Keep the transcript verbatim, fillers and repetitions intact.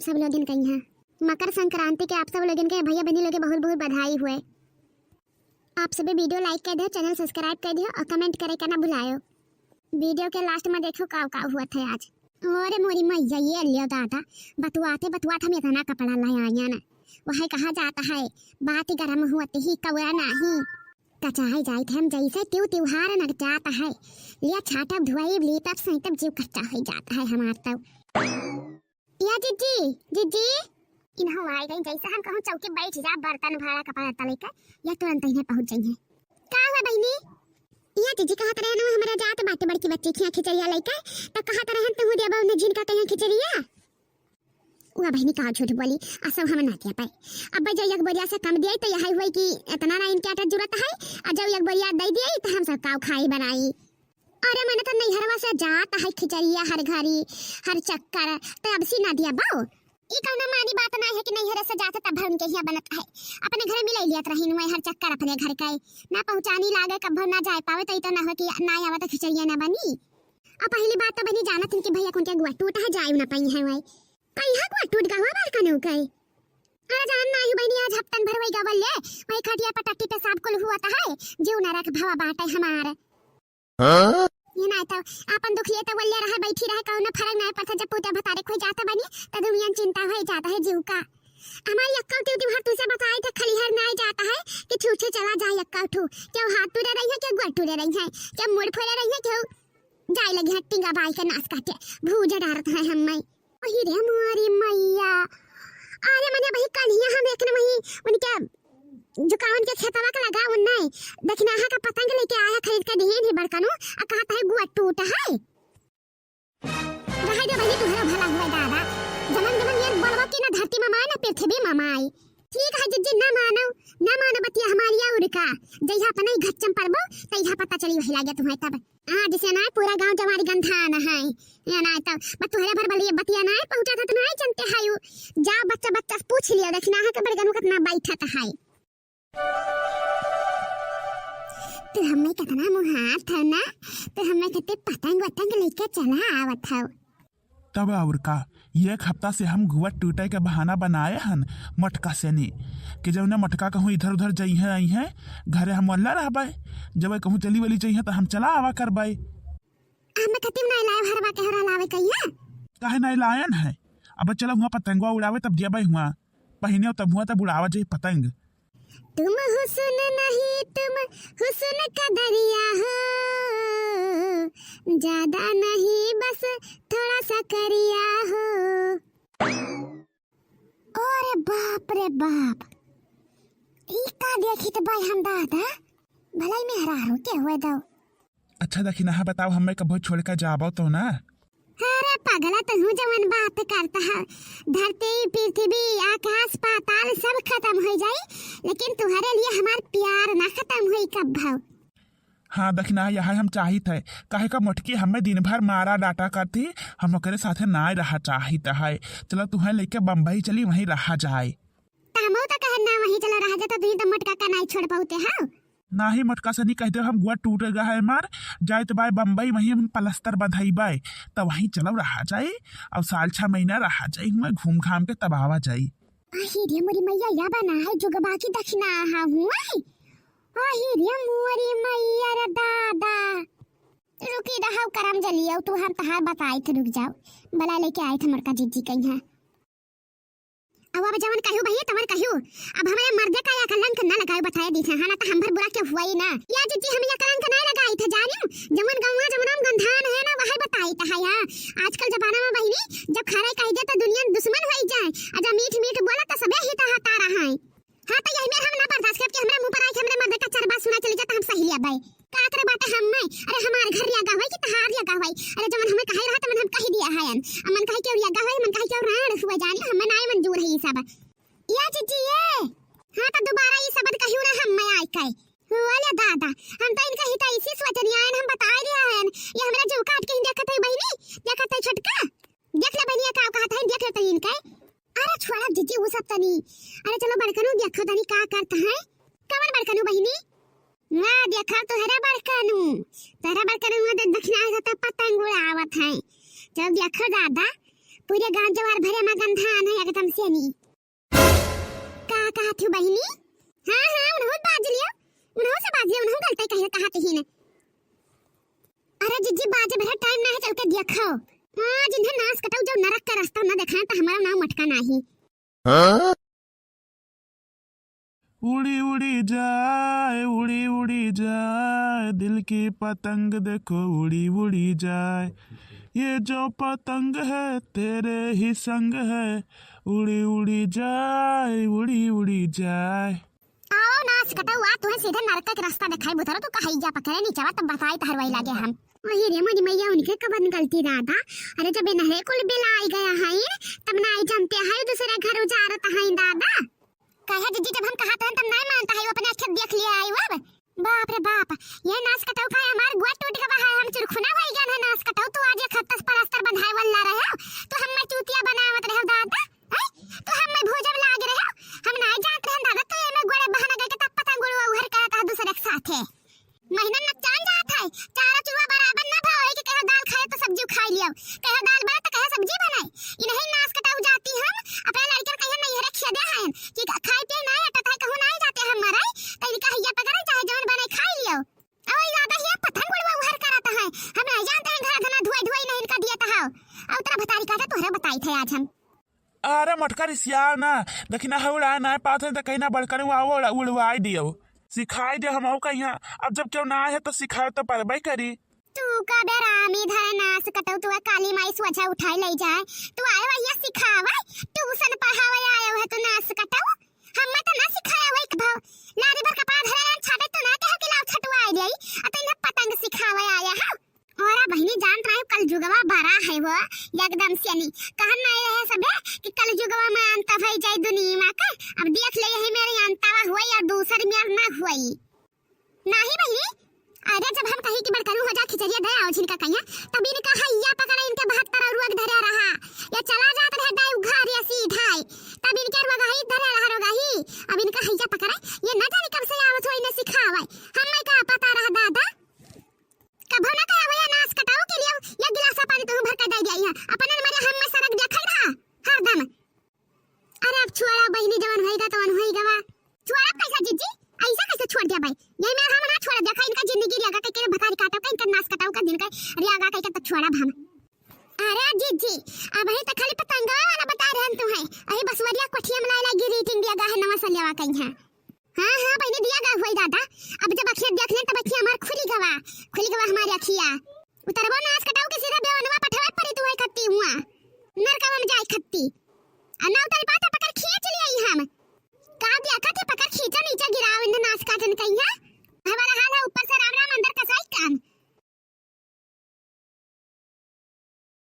सब लोगन कइहाँ। मकर संक्रांति के आप सब लोगन के भइया बहिनी लोग के बहुत बहुत बधाई हुए। आप सभी video like कर दियो, channel subscribe कर दियो और comment करे के ना भुलायो। Video के last में देखो का का हुआ था आज। अरे मोरी मैया, ये लियो दादा, बतुआते बतुआत हम इतना कपड़ा ले आया ना, वही कहा जाता है, बात गरम होती ही कौरा नाही। कचाई जाइत है हम जैसे त्यू त्योहार नग जाता है, लिया छाटब धुआई लीपब सैतब जीव कच्चा हो जाता है हमार तो। या जिज्जी, जिज्जी। इन्हों आइ गई, जैसे हम कहूँ चौकी बैठ जा, बर्तन भाड़ा कपड़ा लत्ता लेके, या तुरंत इन्हें पहुँच जाइए। का हुआ बहिनी? या जिज्जी कहत रहे ना, हमरा जात बाटे बड़की बच्ची खिया खिचड़िया लेके, त कहत रहे तू देबा उन्हें जिनका कहीं खिचड़िया। वा बहिनी का झूठ बोली, असो हम ना दे पाए। अब जो एक बोरिया से कम दिए तो यही हुई कि इतना ना इनके आटा जरूरत है, और जब एक बोरिया दे दिए तो हम सब काव खाई बनाई। अरे, मने तो नैहरवा से जात है खिचड़िया हर घरी, हर चक्कर, तो अब सी ना दिया बाऊ। ई कौनो मानी बात ना है कि नैहर से जात तब भर उनके हिया बनत है। अपने घर मिलाई लियत रहीन हुए हर चक्कर अपने घर के। ना पहुँचानी लागे, कब ना जाए पावे, तो ई तो ना हो कि ना आवे तो खिचड़िया ना बनी। और पहली बात तो बनी जानत हन कि भैया उनके गुआ टूट है, जाए ना पाई है हुए। कहीं गुआ टूट गवा बार कनो के। अरे जान ना ही बनी, आज हफ्तन भर वही गवल ले, वही खटिया पर टट्टी पेशाब कुल हुआ तो है, जीव नरक भवा बाटे हमार। हाँ? ये ना तो अपन दुख लिए तो वल्ले रहे, बैठी रहे, कौनो फर्क ना पड़ता। जब पूजा भतारे खोई जाता बनी, तो दुनिया चिंता हो जाता है जीव का। हमारी अक्कल टिव टिव हर तुझे बताए थे, खलिहर ना जाता है कि छूछे चला जाए अक्कल ठू। क्यों हाथ टूटे रही है, क्यों गोड़ टूटे रही है, क्यों मुड़ फोड़े रही है, क्यों जाए लगी है टिंगा बाई के नाश काटे, भूजा डारत है हम मैं। वही रे मोरी मैया, अरे मने वही कल ही हम एक न वही उनके जुकावन के खेतवा के लगा उन्ने दखिनाहा का पतंग लेके आया खरीद के दिहे नहीं बड़कनू, आ कहत है गुआ टूट है। रहे दे बहिनी, तुम्हारा भला हुआ दादा। जमन जमन ये बड़वा की ना धरती में माए ना पृथ्वी में माए। ठीक है जिज्जी, ना मानो, ना मानो बतिया हमारी और का। जइहा अपना ही घच्चम पड़बो, तइहा पता चली वही लागे तुम्हें तब। आज से ना पूरा गांव जवारी गंधान है। या ना तब बस तुम्हारे भर बलिए बतिया ना पहुंचा था, तुम्हारे जनते हायु। जा बच्चा बच्चा से पूछ लिया, दखिनाहा के बड़गनू कितना बैठत है। तू हमें कितना मुहार था ना, तू हमें कितने पतंग वतंग लेके चला आवत हो। तब और का, एक हफ्ता से हम गुआ टूटे के बहाना बनाए हन मटका से नी, कि जब ना मटका कहूँ इधर उधर जइहे अइहे, घरे हम वल्ला रहबे, जब कहूँ चली वली जइहे तो हम चला आवा करबे। हमें कतिम नहीं लाए हरवा के हरा लावे कहिया। काहे नहीं लायन है? अब चलो हुआ पतंगवा उड़ावे तब जेबे हुआ पहिने तब हुआ तब उड़ावा जाए पतंग। तुम हुस्न नहीं, तुम हुस्न का दरिया हो, ज्यादा नहीं, बस थोड़ा सा करिया हो। अरे बाप रे बाप, ई का देखित बाई हम दादा, भलाई मेहरारू के हुए दो। अच्छा दखिनाहा बताओ, हमें कबो छोड़ के जाबो तो ना? अरे पगला, तू जवन बात करता है, धरती, पृथ्वी, आकाश, पाताल सब खत्म हो जाई, लेकिन तुम्हारे लिए हमार प्यार ना खत्म होई कब्बो। हाँ दखिनाहा, यह हम चाहित है, काहे का मोटकी हमें दिन भर मारा डाटा करती, हम ओकरे साथे ना रहा चाहित है। चलो तुम्हें लेके बम्बई चली, वहीं रहा जाए। त हमहू त कहन ना वहीं चलो रहा जाए, तो तुही तो मोटका का नाई छोड़ पाउते हो। नाही मोटका से नहीं कहते, हम गुआ टूट गया है मार, जाए तो बाय बम्बई, वहीं हम पलस्तर बंधाई बाय, तो वहीं चलो रहा जाए, और साल छह महीना रहा जाए, हुआ घूम घाम के तब आवा जाए। आही रे मोरी मैया, या बना है जुगबा की दखिनाहा हुआ है। आही रे मोरी मैया रे दादा। रुकी रहो करम जलियो, तू हम तहार बताई थे, रुक जाओ, बला लेके आई थे मोटका जिज्जी कहीं है। अब, अब जवन कहू भैया तवन कहू, अब हमारे मर्दे का या कलंक ना लगाओ, बताए दी थे, हाँ ना तो हम भर बुरा क्यों हुआ ही ना। या जिज्जी हम या कलंक ना लगाई थे, जानियो जवन गौवा जवन हम गंधान है ना वही बताई थे, हाँ। आजकल जमाना में बहिनी जब खरे कह दे तो दुनिया दुश्मन हो जाए, और जब मीठ मीठ बोला तो सबे ही तो हतारा है। हाँ तो यही मेर हम ना बर्दाश्त करब कि हमरा मुँह पर आए कि हमरा मर्दे का चार बात सुना चली जाता हम सही लिया बाई। का करे बाटे हम में? अरे हमार घर रियागा होई कि तहार रियागा होई? अरे जवन हमें कहे रहा तवन हम कह दिया है। अमन कहे क्यों रियागा होई, मन कहे क्यों राण हुआ जाने, हमें नाय मंजूर है ये सब। या जिज्जी ये। हाँ तो दोबारा ये शब्द कहियो ना हम में आए के। वाले दादा, हम तो इनका हित ऐसी सोचनी आयन, हम बता दिया है। ये हमरा जो काट के ही देखत है बहिनी, देखत है छोटका। देख ले बहिनिया का कहत है, देख ले तनी इनके। अरे छोड़ा जिज्जी वो सब तनी। अरे चलो बड़कनू देखो तनी का करत है। कवन बड़कनू बहिनी? ना देखा तोहरा बड़कनू, तोहरा बड़कनू में तो दखिना है तो पतंग उड़ावत है। चल देखो दादा, पूरे गांव जवार भरे मा गंधान है एकदम से नी। का कहत हूँ बहिनी? हाँ, हाँ, उनहु बाज लियो, उनहु से बाज लियो, उनहु गलते कहे कहत ही ने। अरे जिज्जी, बाजे भरे टाइम ना है, चल के देखो। हाँ, जिन्हें नास कटाऊ जो नरक का रास्ता ना देखाए तो हमारा नाम मटका नाही। हाँ? उड़ी उड़ी जाए, उड़ी उड़ी जाए, दिल की पतंग देखो उड़ी उड़ी जाए। ये जो पतंग है तेरे ही संग है, उड़ी उड़ी जाए, उड़ी उड़ी जाए। आओ नास कटौआ, तुहे सीधे नरक के रास्ता देखाई बुतरो, तू कहैया पकड़े नीचवा तब बताई तहरवाई लागे हम। वही रे मोरी मैया, उनके कवन गलती दादा। अरे जब इन्हें कुल बिलाई गया है, तब ना आई जानते हैं दूसरे घर उजारत हैं दादा। कहे जिज्जी, जब हम कहत हन तब नाय मानत है, वो अपने आँखें देख लिया है वो। बाप रे बाप, ये नास कटऊ का हमार गोड़ टूट गवा है, हम चुरखुना होई गया है नास कटऊ। तू आज ये खत्तस पलस्तर बंधाए वाला रहे हो, तो हमें चूतिया बनावत रहे हो दादा, हैं? तो हमें भोजन लाग रहे हो, हम नाय जानत रहे दादा, तो ये में गोड़े बहाना गए के तब पतंग उड़वा उहर करत है दूसरे के साथे। महीना नकचान जात है, चारा चूहा बराबर ना भाव है कि कहो दाल खाए तो सब्जी खाई लियो, कहो दाल बने तो कहो सब्जी बनाए। इन्हें नास कटाऊ जाती हम, अपने लड़कन कहे नहीं हरे खेदे हैं कि खाए पिए ना अटत है, कहूँ नहीं जाते हम मराई, तो इनका हैया पकड़े चाहे जौन बने खाई लियो। और ज्यादा ही पतंग उड़वा उहर करत है, हम नहीं जानते हैं घर धना धुआई धुआई नहीं इनका दिया तो हो। और तेरा भतारी काटा तोहरे बताई थे आज हम। अरे मोटका रिसियाओ ना, देखी ना हौड़ा ना पात है तो कहीं ना बड़कन वो आओ उड़वाई दियो, सिखाई दियो हम कहीं। अब जब केहू ना आए है तो सिखाए तो परबे करी। तू का बेरामी धरे नास कटऊ, तू काली माई सोझा उठाई ले जाए, तू आए भैया सिखावे, ट्यूशन पढ़ावे आए है तू नास कटऊ, हमें तो ना सिखाया वही भाव, लारी भर कपड़ा धरे रहन छाटे तो ना कहो कि लाओ छटुआ आई जाई, आ तो इन्हें पतंग सिखावे आया है। और बहिनी जानत रहे कल जुगवा बड़ा है वो, एकदम से नहीं कहन नहीं रहे सबे कि कल जुगवा में अंत भई जाई दुनिया का। अब देख ले यही मेरे अंतवा हुई और दूसर मेर ना हुई। नाही बहिनी, अरे जब हम कही कि बड़करू हो जा खिचड़िया दे आओ झिनका कहिया, तब इनका हैया पकड़े इनके बहत्तर और रुअक धरे रहा, या चला जात रहे दाई उघार या सीधाई, तब इनके रुअगही धरे रहा रोगही, अब इनका हैया पकड़े, ये न जाने कब से आवत हो इन्हें सिखावे, हमें का पता रहा दादा। कभो ना कहे भैया नास कटाऊ के लिए या गिलासा पानी तुहूँ भर के दे दिया यहाँ। अपने मरे हम में सरक दिया खाई रहा हरदम। अरे अब छोड़ा बहिनी, जवन होई गा तवन होई गवा। छोड़ा कैसा जिज्जी? ऐसा कैसे छोड़ दिया भाई? यही में हम ना छोड़ दिया, इनका जिंदगी रिया का के भतारी काटो का, इनका नास कटाऊ का दिन का रिया का के तो छोड़ा हम। अरे जिज्जी, अब ही तो खाली पतंगवा वाला बता रहे हैं तुम्हें। अही बसवरिया कोठिया में लाई लाई गिरी टिंग दिया गा है नवा सलियावा कहीं है। हाँ, हाँ, बहिनी दिया गा हुई दादा। अब जब अखिया देख लेन तब अखिया हमार खुली गवा, खुली गवा हमारी अखिया। उतरबो नास कटाऊ के सीधा बेवनवा पठवे परी तू है खत्ती हुआ। नरकवा में जाए खत्ती। आ ना उतर पाता पकड़